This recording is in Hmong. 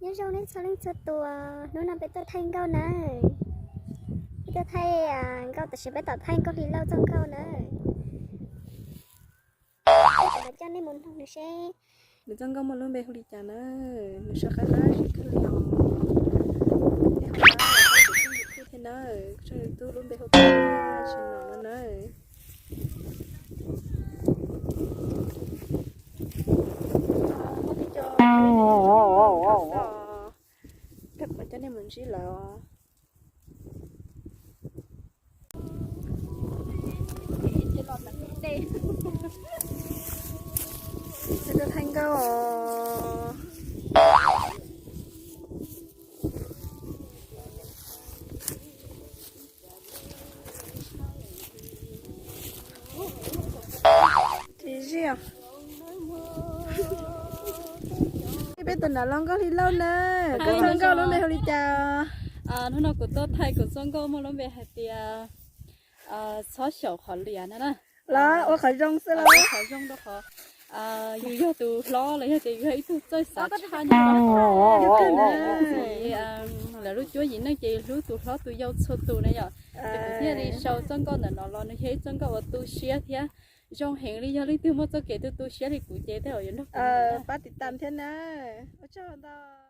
Nyob zoo nej txhua leej txhua tus, hnub no peb tuaj thaij nkauj nawb. Peb tuaj thaij nkauj tab sis peb tuaj thaij nkauj hli lauj txoj nkauj nawb. Kuv mam coj nej mus mloog nws seb nws txoj nkauj muaj lub npe hu li cas nawb. Nws sau qab qab zib kawg li os. Nej ho pab kuv tshooj YouTube thiab nawb, kuv tshooj YouTube lub npe hu Tshaj Nom no nawb. Rau qhov coj nej mus ntsib lawm os. Peb tuaj thaij nkauj os. Tsis zij. Peb tus nam los nkauj hli lauj na. Koj txoj nkauj lub npe hu li cas? Hnub no kuv tuaj thaij kuv txoj nkauj muaj lub npe hais tias txhob xyaum qhov lias no na. Los ua qhov zoo xwb los? Qhov zoo rau qhov yus yog tus hlob los yog tias yus yog ib tug txawj xav tshaj no, lawv lub cuab yim neej ces hlub tus hlob tus yau txhua tus na yom. Ces kuv thiaj li sau txoj nkauj ntawm no los, nws yog ib txoj nkauj uas tu siab thiab zoo heev li. Yog leej twg muaj txoj kev tu tu siab li kuv ces tej zaum yuav nrog kuv pab tiv tam thiab na. Ua tsaug ntau.